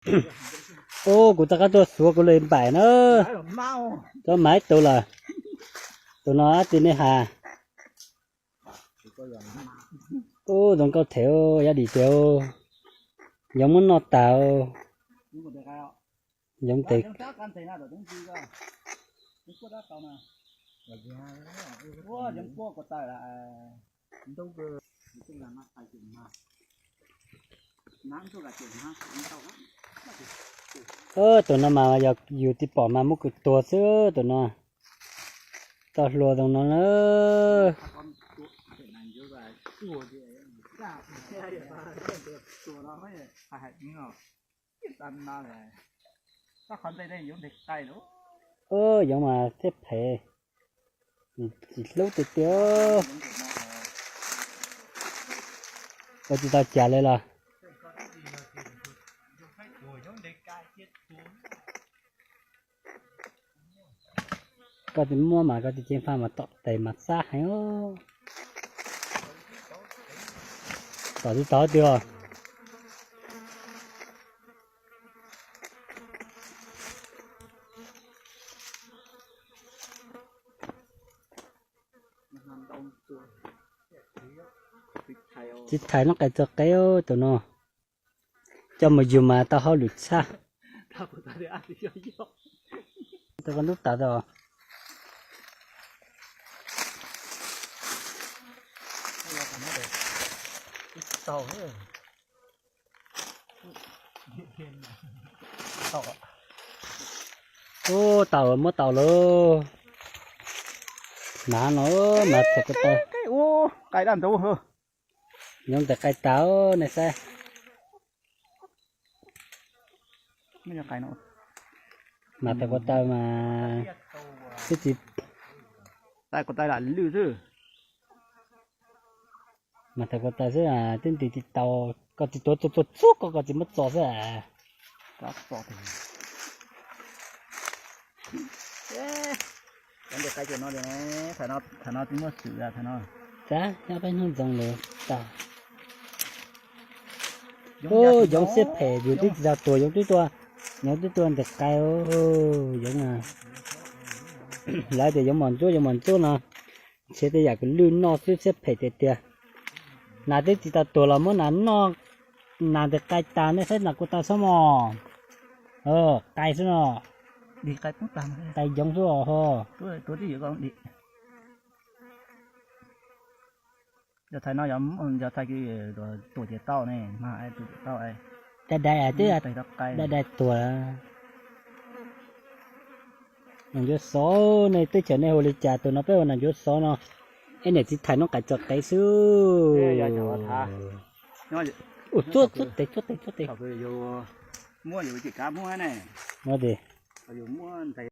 Ub, kuv rov qab tuaj xuav kuv li npaim na. Cov mas ib tug lawm. Tus no tiv nej has. Ub, zoo nkauj them, yog dim tiag. Yoov muab noj tas. Yoov tes. Tus no mas yog yus tsis pom mas muab kws tuag xwb tus no. Tau hlua zoo no na. Yoov mas thiab phem, tsis hlub tiag tiag. Ua tsis tau cas li los. Koj tsis muab mas koj tsis ceev faj mas tom tes mas xab heev. Tom tsis tau tiag. Txiv thais noob qais txog qeb tus no. Coj mus yug mas tau hauj lwm tshaj. Tau koj ntub tas tau. Ub, tau, muab tau lawm. Hnav no mas txhais ko taw. Ub, qai daj ntub. Yoov tes qai tas nej saib. Mas txhais ko taw mas twb tsis, ko taw lam lwj xwb. Mas txhais ko taw xwb, twb nti tsis tau, koj tsis tuav txuag txuag txuag koj, koj tsis muab txo xwb. Cov ntses qai cov no, thaum no tsis muaj xwm, thaum no. Txav nyob peb hnub ntxoov lawm tag. Yoov xiab phem, yus twb tsis tau tuag, yoov twb tuaj, yoov twb tuaj ntses qai. Yoov, lawv tias yoov mos ntsuab, yoov mos ntsuab no, ntshe tej yam kws lwj noj xwb xiab phem tiag tiag. Nas twb tsis tau tuag los muab nas noj, nas ntses qai tas nej saib nas ko taw xwb mog. Qai xwb no. Qai yoov xwb os ho. Yog thais no, yog thais kws tuam ces tau ne, mas tuam ces tau. Dai dai twb, dai dai tuag. Nas ncuav xov, nej teb chaws nej hu li cas, tus no peb hu nas ncuav xov no. Ib niam txiv thais noob qais txog qev xwb. Ua txuab txuab tes txuab tes txuab tes. Muab tes.